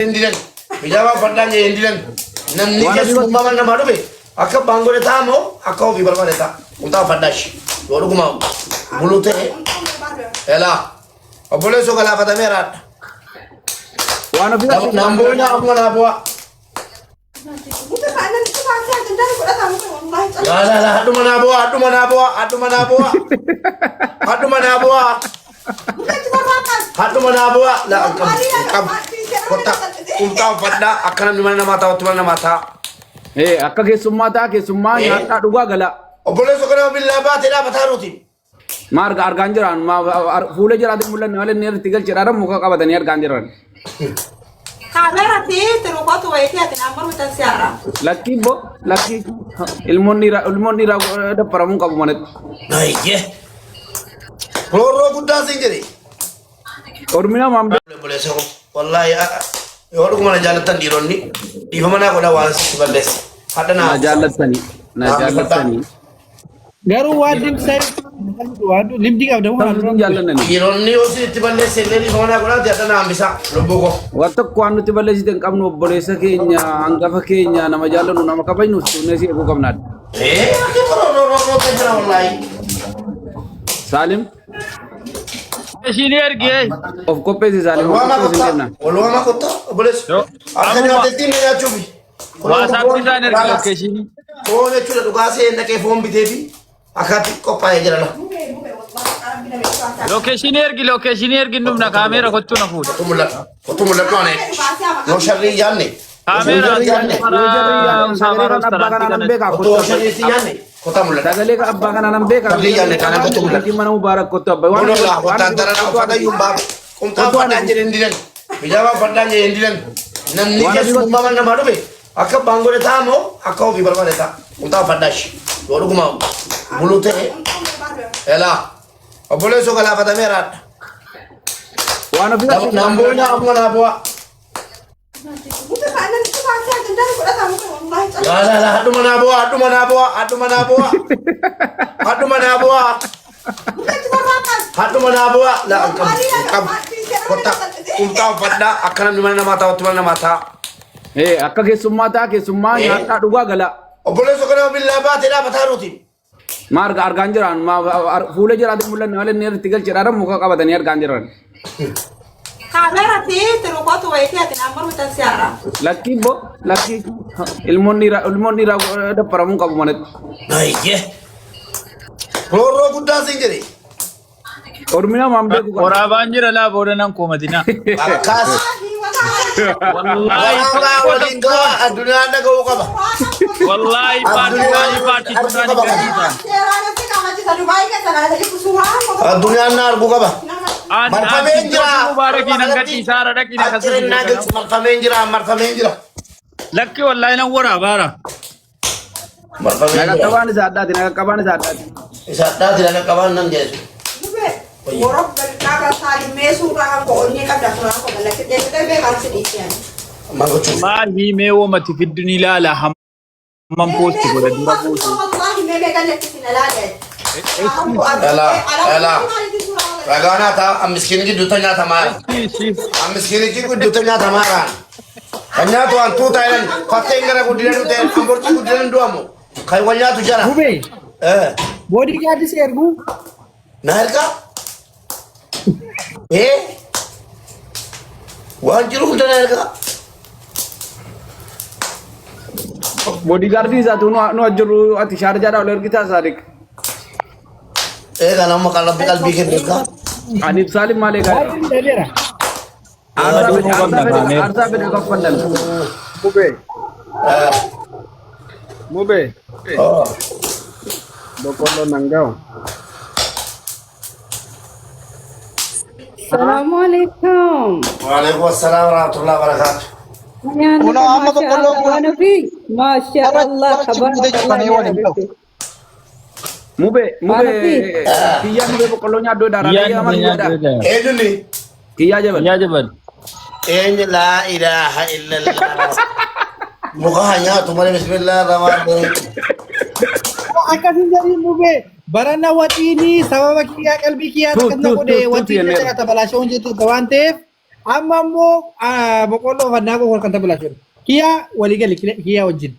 Hin didan. Hijaaba uffadhaan jedhe hin didan. Namni Waan keessummaa mana namaa dhufe akka abbaan godhe ta'a moo akka ofii barbaade ta'a. Qumxaa uffadhaa ishee. Yoo dhuguma buluu ta'e. Elaa. Obboleessoo galaafatameera hadha. Waan ofii qabdu. Naan boo'inaa amma naa bu'aa. Laa laa laa hadhuma naa bu'aa hadhuma naa bu'aa hadhuma naa bu'aa. Hadhuma naa bu'aa. Hadhuma naa bu'aa. Laa hin qabu hin qabu. Kottaa qumxaa uffadhaa akka namni mana namaa taa'utti mana namaa taa'a. Eh, akka keessummaa ta'a keessummaa Eh. nyaadhaa dhugaa gala. Obboleessoo kana billaa baatee dhaabataa jiruuti. Ma argaa argaan jiran ma fuula jiraatiin mul'anne malee inni irratti galcheedhaan muka qabatanii argaan jiran. Kaamera fi tirukootu wayitii ati naan mormitan si har'a. Lakkii bo lakkii ilmoon dhiiraa ilmoon dhiiraa dabbaramuu qabu manatti. Ayyee. Roorroo guddaa siin jedhe. Ormi namaan beeku. Obboleessa koo wallaahi yoo dhuguma na jaallattan dhiironni dhiifama naa godhaa waan sitti balleesse. Hadha naa Na jaallattanii na jaallattanii. Garuu waan limsa waan limdii qabda moo Sabni hin jaallannani. Dhiironni yoo sitti balleesse illee dhiifama naa godhaati hadha naa hambisaa lubbuu koo. Waan tokko waan nuti balleessite hin qabnu obboleessa keenya hangafa keenya nama jaallannu nama kabajnu tuunee si eeguu qabna. Ee akka roorroo roorroo ta'e jira wallaahi. Saalim Ishiin ergee. of qopheessi Saalim of Walwaamaa qopheessi hin kottaa deemna. walwaamaa kottaa obboleessa. Yo, Akka Amma nyaatetti na nyaachuufi. WhatsApp isaan erge location. Foon jechuudha dhugaa seen dhaqee foon bitee fi akkaatti qophaa'ee jira la. Location ergi location ergi dhumna kaameera kottuu na fuudha. Kottu mul'adhu. Kottu mul'adhu ani. Yoo sharrii yaadne. Kaameera Yoo yaadne. Yoo jarri yaadne sagalee kan abbaa kanaa nan beekaa Kottu kottu sharrii si yaadne. Kottaa mul'adhu. Sagalee kan abbaa kanaa nan beekaa. Sharrii yaadne kanan kottu mul'adhu. Mana mubaarak kottu abbaa. Waan Kun irraa kottaan tarana uffata iyyuu hin baafu. Qumxaa uffadhaan jedhe hin didan. Hijaaba uffadhaan jedhe hin didan. Namni Waan keessummaa mana namaa dhufe akka abbaan godhe ta'a moo akka ofii barbaade ta'a. Qumxaa uffadhaa ishee. Yoo dhuguma buluu ta'e. Elaa. Obboleessoo galaafatameera hadha. Waan ofii qabdu. Naan boo'inaa amma naa bu'aa. Laa laa laa hadhuma naa bu'aa hadhuma naa bu'aa hadhuma naa bu'aa hadhuma naa bu'aa hadhuma naa bu'aa laa hin qabu hin qabu kottaa qumxaa uffadhaa akka namni mana namaa taa'utti mana namaa taa'a. Eh, akka keessummaa ta'a keessummaa Eh. nyaadhaa dhugaa gala. Obboleessoo kana billaa baatee dhaabataa jiruuti. Ma argaa argaan jiran ma fuula jiraatiin mul'anne malee inni irratti galcheedhaan muka qabatanii argaan jiran. Kaamera fi tirukootu wayitii ati naan mormitan si har'a. Lakkii bo lakkii ilmoon dhiiraa ilmoon dhiiraa dabbaramuu qabu manatti. Ayyee. Roorroo guddaa siin jedhe. Ormi namaan beeku qaba. Waraabaan jira laa booda nan koomatina. Akkas. Wallaahi Waraabaa waliin gahaa addunyaan dhaga'uu qaba. wallaahi paartii Addunyaan paartii arguu tutaan qaba. Addunyaan na arguu qaba. Marfameen jira. Mubaarakii nan gadhiisaara dhaqina Achirri naa galchu marfameen jira marfameen jira. Lakki wallaahi nan waraabaara. Marfameen Naga jira. qabaan isa addaati naga qabaan isa addaati. Isa addaati naga qabaan nan geessu. Maal gochuuf? Wallaahi mee womati fiddu ni ilaala hammam poosti godha dura buusu. Elaa elaa. Ragaa nyaataa miskiin gidduutti nyaatamaa jira. Miskiinichi gidduutti nyaatamaa jira. Kan nyaatu waan tuutaa jedhan fatteen gara guddina dhute kan borcii guddina hin du'amu. Kan wal nyaatu jara. Mubee Eh. boodigaardi si erguu Na ergaa? Eh? Waan jiru hunda na ergaa? Boodigaardiin isaatu nu ajjiru ati shaarjaadhaa ol ergitaa Saadiq. Eh kan amma kan rabbi qalbii kenne ergaa. Aniif Saalim maal eegaa jira? Baay'ee miidhageera. Aarsaa fedhe Deemuu qabna aarsaa fedhe kaameera. aarsaa fedhe kaffallan. Mubee. Mubee. Oh. Boqqolloo nan ga'u. Salaamu alaikum. Waalaikum assalam warahmatullahi wabarakatuh. Kunoo amma boqqolloon kun Waan ofii. Maasha qara Allah. qarachi guutee Tabarakallah cufanee yaa waliin ta'u. habibti. Mubee Waan mubee ofii. kiyyaa mubee boqqolloo nyaaddoo daaraa Kiyyaan kiyyaa mubee maal nyaaddu jedhaa jedha. Eenyuni? kiyyaa jabal. Kiyyaa jabal. Eenyu laa ilaaha illallah. Muka haa nyaatu malee bismillah rahmaan rahim. Akkasin jedhiin mubee barana waxiinii sababa kiyyaa qalbii kiyyaa Tuut akkas na tuut godhe tuut tuut waxiin jenneera. jira tabalaashee hojjetu waan ta'eef Amma immoo boqqolloo fannaa koo kan tabalaashan. Kiyyaa walii gali kiyyaa wajjin.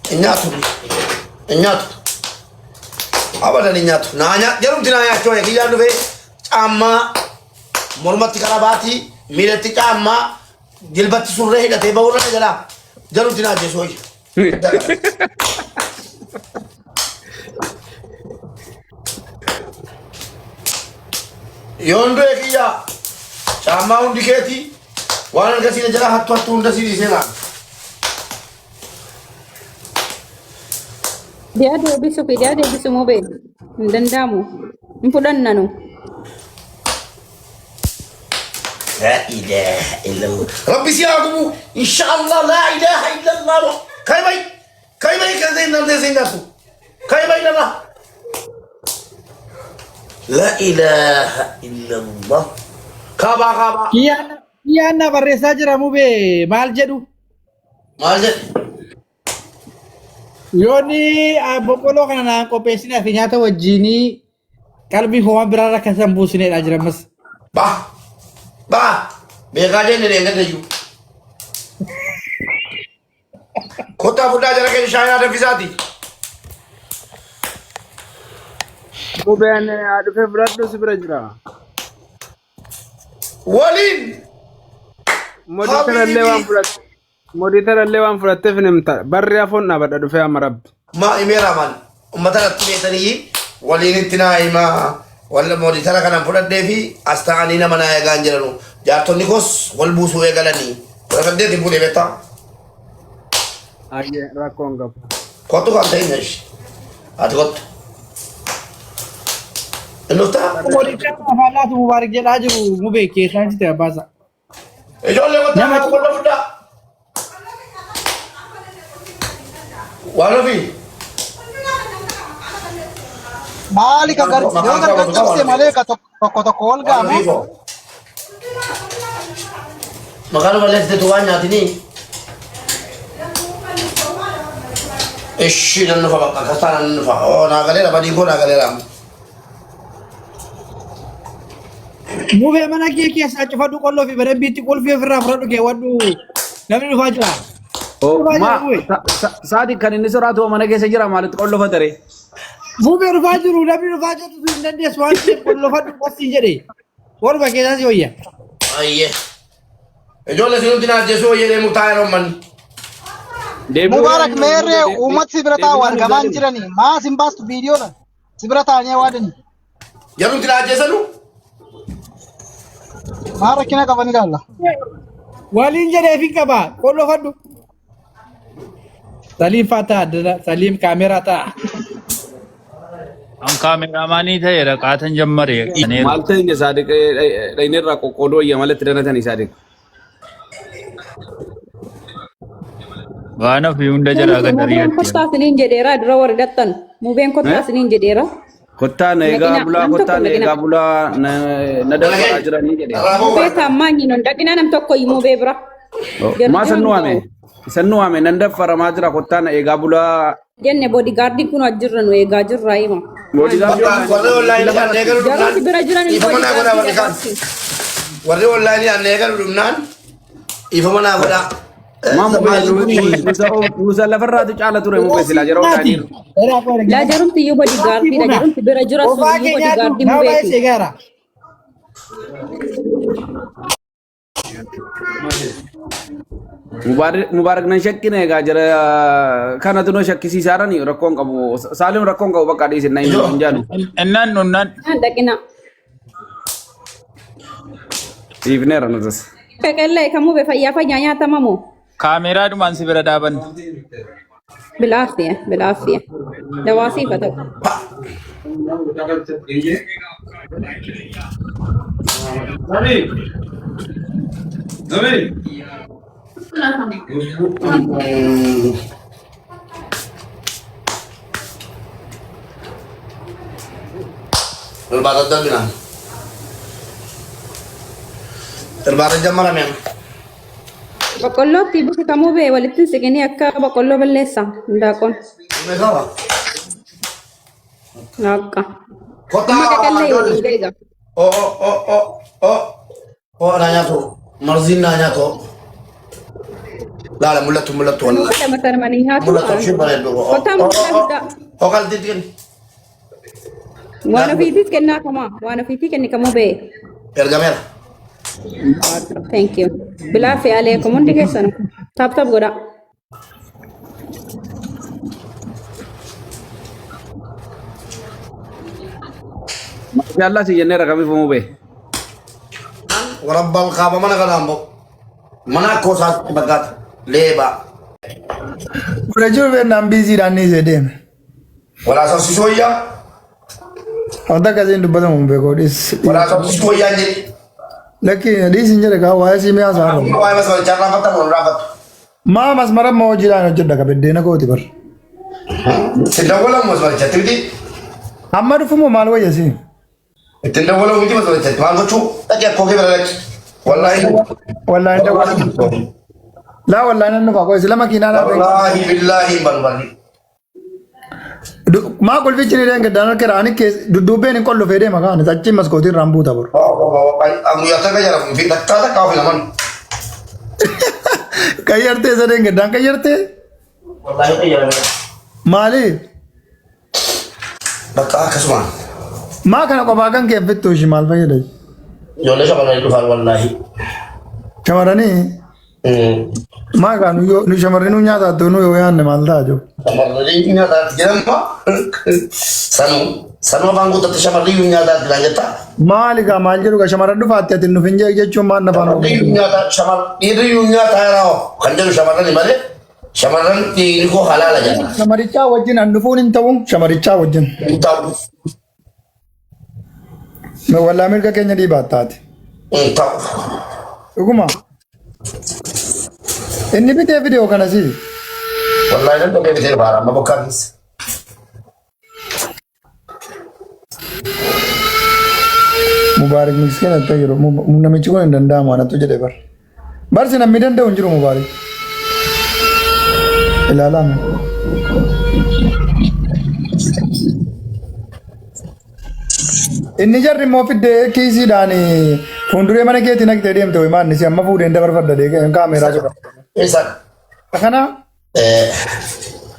Hin nyaatu. Hin nyaatu. Abadan hin nyaatu. Naa nyaa jarumti naa nyaachuu wayya kiyyaan dhufee caammaa mormatti karabaatii miilatti caammaa jilbatti surree hidhatee bahurra na jalaa jarumti naa ajjeesu wayya. Yoon du'e kiyyaa caammaa hundi keetii waan argasii na jalaa hattu hattu hunda sii dhiisee naan. Diyaa deebisu fi diyaa deebisu mubee hin danda'amu. Hin fudhannanu. لا إله إلا الله ربي سياقبو إن شاء الله لا إله إلا الله كاي باي كاي باي كان زين نرد زين ناسو كاي باي الله لا إله إلا الله كابا كابا Kiyyaan na barreessaa jira mubee maal jedhu? maal jedhe Yoonni boqqolloo kana naan qopheessinaa fi nyaata wajjinii qalbii foon biraa rakka san buusineedha jira ammas. Bah bah beekaa jenne deengadayyuu kottaa fudhaa jara keenya shaayinaa danfisaati. Mubeen haa dhufee fudhadhu si bira jira. Waliin Modiitara illee waan fudhatte. Modiitara illee waan fudhatteef hin himta. Barri afoon dhaabadha dhufee amma rabbi. Maa himeera maan ummata natti beetanii waliin itti naa himaa walla mooditara kanan fudhadhee fi as ta'anii nama naa eegaan jiranu jaartonni koos wal buusuu eegalanii 18 hin fuudhee beektaa Ayyee rakkoon qabu. Kottu kan ta'in ishi ati kottu hin dhuftaa Modiitara afaan laatu Mubaarak jedhaa jiru mubee keessaan sitti abbaasa. Ijoollee kottaa Nama naa boqqolloo fudhaa waan ofii Maali ka gar maqaan yoo koo gargar maqaan cabse koo malee ka tokko tokko wal waan gaamu. ofii koo maqaan balleessiteetu waan nyaatinii Ishi nan nufa bakka akkas taana nan nufa. Oo naa galeera badii koo naa galeera. Mubee mana kee keessaa cufadhu qolloo fi badabbiitti qulfii ofirraa fudhadhu keewwadhu. Namni dhufaa jira. Dhufaa Ma jira mubee. Saadi kan inni soraatu mana keessa jira maalitti qollofata ree? Mubee dhufaa jiru namni dhufaa jirtu hin dandeessu waan ta'eef qollofadhu qofti jedhe. Waluma keessaa si wayya. Ayyee. Ijoollee sinumti naa ajjeesuu wayyee deemuu taa'ee roommanni. Deebi'uu Mubaarak eenyu meerree uummata si bira taa'u deebi'uu argamaan Saalim. jirani. Maa sin baastu viidiyoodha. Si bira taa'anii waadani. Jarumti naa ajjeesanu. Maa rakkina qaban ilaalla. Waliin jedheef hin qaba qollofadhu. Saliim faa ta'a dada Saliim kaameeraa ta'a. An kaameraamaanii ta'eera qaatan jammare. Maal ta'e Saadiq dhayneerraa qoqqooduu wayya malatti danatanii Saadiq. Waan ofii hunda jalaa gad Mubeen ari'atti. kottaa isiniin jedheera dura warri dhattan. Mubeen kottaa isiniin jedheera. Kottaa na eegaa Dhaqina bulaa nam tokko kottaa hin na dhaqina. eegaa bulaa na dabaraa jiranii jedhe. Mubee taammaanyi non dhaqina nam tokko mubee bira. Jarri Maa san jiran nu waame? ta'u. San nu waame nan daffaramaa jira kottaa na eegaa bulaa. Jenne boodigaardiin kun ajjirra nu eegaa jirra hima. Boodigaardiin Bakka warri onlaayinii kan eegalu Jarri dhumnaan bira jiran dhiifama naa godhaa warri kaan. boodigaardiidha. Warri onlaayinii an eegalu dhumnaan dhiifama naa godhaa. Maa mubee Maaliin kuni nuusa lafarraatu caala ture mubee silaa yeroo Naati. onlaayinii. Laa jarumti iyyuu boodigaardiidha. Jarumti bira jira sun Qofaa iyyuu kee nyaadhu boodigaardii nama baay'ee mubeeti. seegaara. Mubaarak nan shakkine egaa jara kanatu nu shakkisiisaarani rakkoon qabu. Saalim rakkoon qabu bakka dhiisin na hin jaalu. Innaan nunnaan Dhaqina. Dhiifneera nutis. Qeqellee kan mube fayyaa fayyaa nyaatamamoo? kaameraadhumaan si bira dhaabanna. Bilaafiya bilaafiya. Dawaasiif haa ta'u. Irbaata darbina. Irbaata jammarame. Boqqollootti busi kan mube walitti hin siqinii akka boqqolloo balleessa hindaaqoon. Meeshaa. Akka. Kottaa Amma qeqellee ijoollee. waliin beeka. Oh oh oh oh oh. Hoo naa nyaatu. Marziin naa nyaatu. Laala mul'attu mul'attu Anuu wallaahi. fedha masarmanii nyaatu. Mul'attu ishee bareeddu. Kottaa mul'ataa guddaa. Hoo qaltii kenni. Waan ofiitiis kennaa kamaa. Waan ofiitii kenni kamuu ba'e. Ergameera. Thank you. Bilaa fi aleekum hundi keessanu. Taap taap godhaa. Maashaallah si jennee rakamiif uumuu bee. Warabbal kaaba mana kanaan ba'u. Mana akkoo isaatti bakkaata. Leebaa. Fudhachuu fennaan biiziidhaan ni isee deeme. Walaa sobsiisuu wayyaa. Wanta akkasiin dubbatamu hin beeku. Dhiis. Walaa sobsiisuu wayyaa hin jedhi. Lakki dhiis hin jedhe kaa waa'ee siimii haasa'aa qabu. Waa'ee masmarichaa irraanfatta moo hin irraanfattu? Maa masmara immoo hojiidhaan hojjedha ka beddeena kooti bar. Itti dawwalamu masmarichatti miti. Amma dhufu moo maal wayya sii? Ittiin dawwalamu miti masmarichatti maal gochuu dhaqi akkoo kee bira dhaqi. Wallaahi. Wallaahi hin dawwalamu. Laa wallaahi nan dhufa qoy sila makiinaa laa beeku. Wallaahi billaahi hin banu barri. Maa qulfichi ni deemge daan harka ani dudduubbeen hin qollofee deema kaan achi maskootiin irraan buuta bor. Guyyaa takka jala fi takkaa takkaa of laman. Qayyartee isa deenge daan qayyartee Wallaahi qayyarame. maali? Bakka akkasumaan. Maa kana qophaa kan kee fittuu ishii maal fayyada? Ijoollee shamarranii dhufaan wallaahi. Shamarranii maa kaa nu yoo- nu shamarri nu nyaataa nu yoo yaanne maal ta'a jiru? Shamarranii nyaataatti jedhama. Sanuu sanuu afaan guuttatti shamarri iyyuu nyaataatti naan jetta. Maali kaa maal jedhu kaa shamarran dhufaatti ati nuuf hin jee jechuun maal nafaan Shamarri iyyuu nyaataa shamar dhiirri iyyuu nyaataa yeroo kan jedhu shamarrani malee shamarran dhiirri koo halaala jedha. Shamarichaa wajjin an dhufuun hin ta'u shamarichaa wajjin. Hin ta'u. Wallaa mirga keenya dhiibaa taate. Hin ta'u. Dhuguma. Inni bitee fidee kanasi. Wallaahi nan dhagee bitee baara amma bokkaa keessa. Mubaarik miskiina ta'e jiru. Namichi kun hin danda'amu anatu jedhe bar. Barsi namni danda'u hin jiru Mubaarik. Ilaalaa mee. Inni jarri immoo fiddee kiisiidhaan fuulduree mana keetii naqxee deemte ho'i maanni si amma fuudheen dabarfadha deeqee kaameeraa jira. Eessa? Kana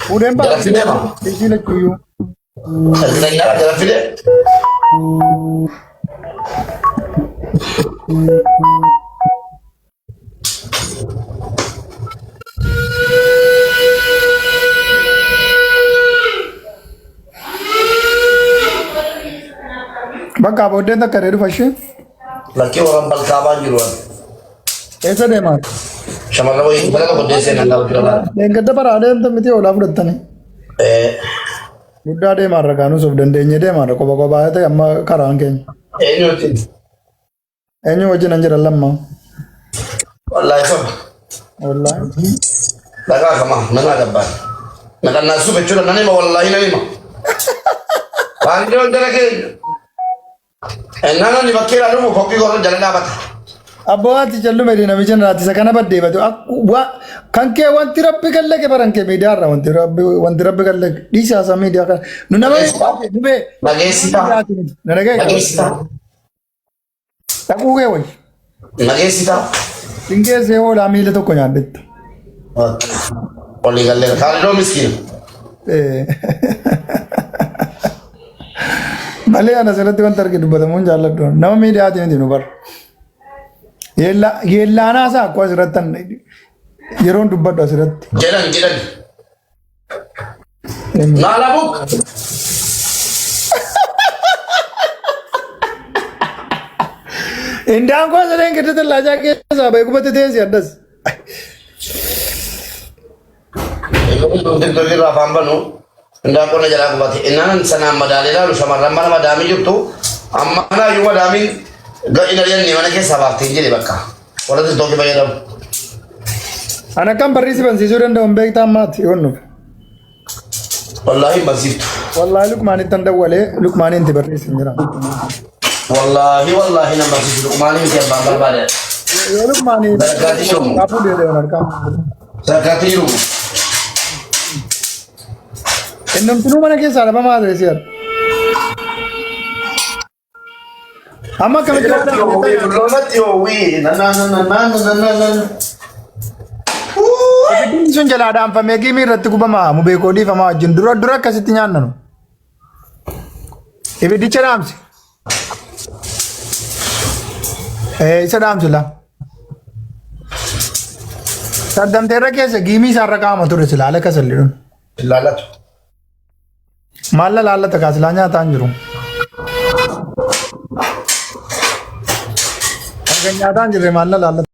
fuudheen Jara fidee ma? kiisii lachuyyuu. Ergitanyara jara fidee. Bakka booddeen takka irree dhufa ishee. Lakkii warra balkaabaa jiru. Eessa deemaa? Shamarran wayii bara tokko deessee nan dhabu jira laata. Leengadda baraa deemta miti oolaa fudhattanii. Guddaa deemaa irra kaanus of dandeenye deemaa irra qoba qobaa ta'e amma karaan keenya. Eenyuuti? Eenyu wajjin an jedhan lammaa. Wallaahi soba. Wallaahi. Dhagaa kama nama gabbaan. Naqannaa suuf jechuudha nan hima wallaahi nan hima. Baandiroon jala keenya. Innaan ani bakkee ilaaluuf kokkii korra jala dhaabata. Abboo ati callume di namicha irraati isa kana baddeebatu kan kee wanti rabbi kallaqe baran kee miidiyaa irra wanti rabbi wanti rabbi kallaqe dhiisi haasaa miidiyaa kana nu nama nu bee Dhageessitaa. na dhagaye Dhageessitaa. dhaquu kee wayi Dhageessitaa. singeessee hoolaa miila tokko nyaadhetta. Olii galleera. Kaalidoo miskiina. Malee ana asirratti wanta arge dubbatamuun jaalladhu. Nama miidiyaatiin miti nu bara. Yeellaanaa isaa akkoo asirratti yeroon dubbadhu asirratti. Jedhan jedhan. Maalabuk. Indaanqoo sadeen giddu tallaajaa keessaa beekumatti teessi addas. Tiktookii irraa afaan banu indaanqoon na jalaa gubate. Innaan sanaan madaalee ilaalu shamarran mana madaamii jirtu amma kanaayyuu madaamiin ga'ina jennee mana keessaa baaftee hin jedhe bakka. Warra tiktookii fayyadamu. Ana kan barrii si bansiisuu danda'u hin beektaa ammaati yoon dhufe. Wallaahi hin barsiiftu. Wallaahi Luqmaanitti tan dawwalee Luqmaaniin ti barreessi hin jira. Wallaahi wallaahi nan barsiisu Luqmaanii miti abbaan barbaade. Yoo Luqmaanii Sadarkaatti jiru. kaafuu deebi'an harkaa. Sadarkaatti jiru. Innumtinuu mana keessaa dhabamaa ture si har'a. Amma akkamitti Natti hoowwii, natti hoowwii. Na na na na na na na na. Ibiddi sun jalaa dhaanfamee giimii irratti gubama mubee koo dhiifamaa wajjin dura dura akkasitti nyaannanu. Ibiddicha dhaamsi. Eh, isa dhaamsi laa. Saddamteerra keessa giimii isaarra kaa'ama ture silaa haala kasalli dhun. Ilaalatu. Maal laallata kaa silaa nyaataa hin jiru. Erga nyaataa hin jirre maal laallata.